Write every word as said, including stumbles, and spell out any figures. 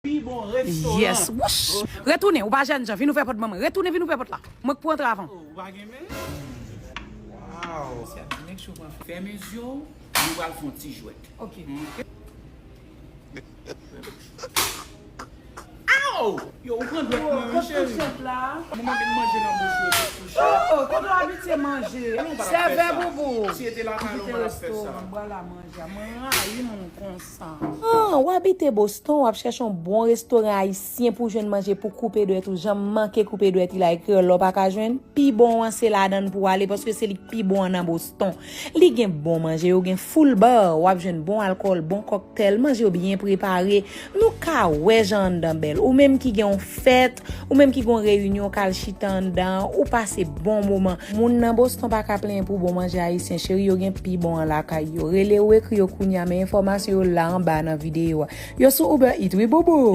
Pi bon restoran. Yes. Wouch. Retounen, ou pa jènjan, vin ouvè pòt ban mwen. Retounen, vin ouvè pòt la. Mwen k pou antre avan. Ou pa gen men? Wow. Make sure w fèmen zye w, nou pral fè yon ti jwèt. Ok. Aw! Yo, ou pran dwèt mwen, wi, cheri. Mwen mèt manje nan bouch ou, tou chè. Oh, kote w abitye manje? Sèvè boubou. Si e te lakay ou, mwen ap fè sa. Mwen rayi moun konsa. Ah, w abite Boston, w ap chèche yon bon restoran ayisyen pou jwenn manje pou koupe dwèt ou. Janm manke koupe dwèt Ilay Kreyòl la w pa ka jwenn. Pi bon an se ladan l pou w ale paske se li k pi bon an nan Boston. Li gen bon manje, yo gen full bar, w ap jwenn bon alkòl, bon kòktèl, manje yo byen prepare. Nou ka wè jan anndan bèl. Ou menm ki gen yon fèt, ou menm ki gen yon reyinyon, w ka al chita anndan, ou pase bon moman. Moun nan Boston pa ka plenyen pou bon manje ayisyen, cheri, yo gen pi bon an lakay yo. Rele ou ekri yo kounya, men enfòmasyon yo la anba nan videyo a. Yo sou Uber Eats, wi boubou.